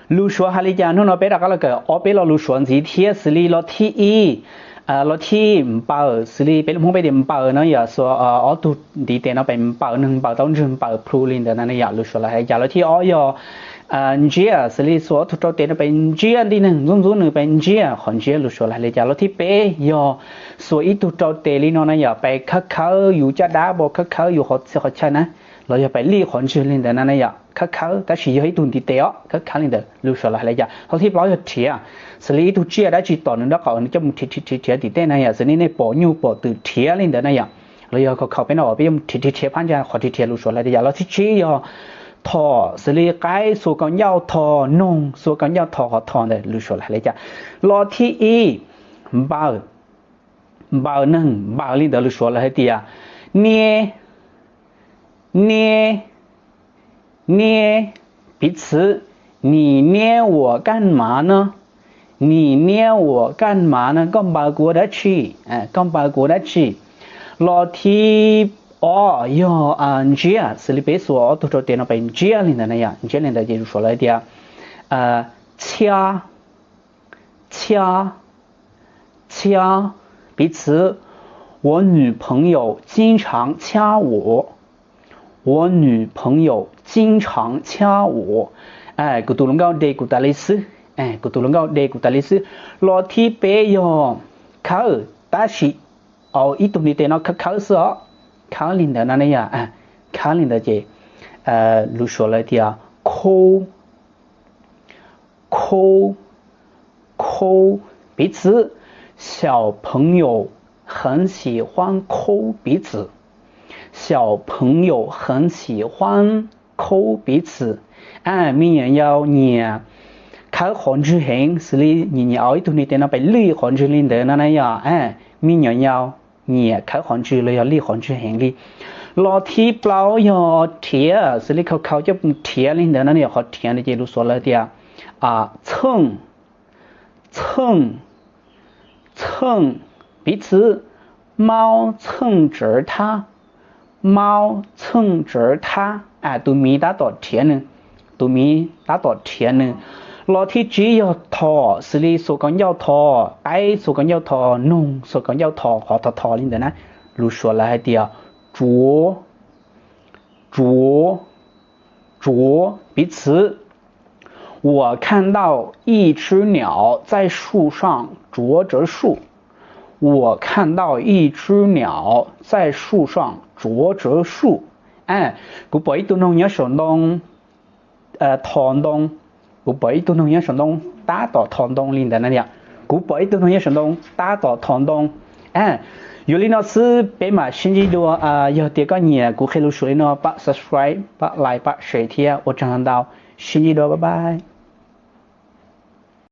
Lus Suav hais li cas? Hnub no peb rov qab los kawm ob peb lo lus Suav ntxiv thiab, xws li lo thib ib, lo thib npaws, xws li peb lus Hmoob peb tias npaws no yom, xuas ob tug ntiv tes no pem npaws neeg, npaws taub ntswg, npaws plhu li ntawd na yom, lus Suav lawv hais li cas. Lo thib ob yog ntsiab, xws li xuas ob tug rau tes no pem ntsiab ntiaj neeg, ntxub ntxub nws, pem ntsiab, qhov ntsiab lus Suav lawv hais li cas. Lo thib peb yog xuas ib tug rau tes li no na yom, pem khawb khawb yus caj dab, pem khawb khawb yus qhov txhia qhov chaw na, los yog pem lij qhov ntswg li ntawd na yom, khawb khawb tab sis yog ib tug ntiv tes os, khawb khawb li ntawd lus Suav lawv hais li cas. Lo thib plaub yog rhiav, xws li ib tug tsiaj dab tsi tom nws nraub qaum nws coj mus rhiav rhiav rhiav rhiav tim tej na yom, xws li nej pom nyuj pom twm rhiav li ntawd na yom, los yog khaus khaus peb no peb yuav mus rhiav rhiav rhiav phab ntsa, qhov rhiav rhiav lus Suav lawv hais li cas. Lo thib tsib yog thom, xws li qaib xuas kaus ncauj thom, noog xuas kaus ncauj thom, qhov thom ntawd lus Suav lawv hais li cas. Lo thib ib, npaws, npaws neeg, npaws li ntawd lus Suav lawv hais tias niab, niab, niab. Piv txwv, 你捏我干嘛呢? 你捏我干嘛呢? Koj npaws kuv ua dab tsi? Koj npaws kuv ua dab tsi? Lo thib ob yog ntsiab, xws li peb xuas ob tug rau tes no pem ntsiab li ntawd na yom, ntsiab li ntawd ces lus Suav lawv hais tias txhiab, txhiab, txhiab. Piv txwv, 我女朋友经常掐我。 我女朋友经常掐我。 Kuv tus hluas nkauj de kuv tas li xwb, kuv tus hluas nkauj de kuv tas li xwb. Lo thib peb yog khawb, tab sis ib tug ntiv tes no khawb khawb xwb os, khawb li ntawd no ne yom, khawb li ntawd ces lus Suav lawv tias khub, khub, khub. Piv txwv, 小朋友很喜欢抠鼻子。 小朋友很喜欢抠鼻子。 Me nyuam yaus nyiam khawb qhov ntswg heev, xws li nyiam nyiam ua ib tug ntiv tes no pem lij qhov ntswg li ntawd no na yom. Me nyuam yaus nyiam khawb qhov ntswg los yog lij qhov ntswg heev li. Lo thib plaub yog rhiav, xws li khaus khaus coj mus rhiav li ntawd no yom, qhov rhiav ntawd ces lus Suav lawv tias txheej, txheej, txheej. Piv txwv, 猫蹭着它。 猫蹭着它。 Tus miv tab tom rhiav nws, tus miv tab tom rhiav nws. Lo thib tsib yog thom, xws li xuas kaus ncauj thom, qaib xuas kaus ncauj thom, noog xuas kaus ncauj thom, qhov thom thom li ntawd na, lus Suav lawv hais tias tsuav, tsuav, tsuav. Piv txwv, 我看到一只鸟在树上啄着树。 我看到一只鸟在树上啄着树。 Kuv pom ib tug noog nyob saum ntoo thom ntoo. Kuv pom ib tug noog nyob saum ntoo tab tom thom ntoo li ntawd na yom. Kuv pom ib tug noog nyob saum ntoo tab tom thom ntoo. Yog li no xwb peb mam sib ntsib dua. Yog tias koj nyiam kuv qhia lus Suav li no pab subscribe, pab like, pab share thiab, ua tsaug ntau. Sib ntsib dua, bye bye.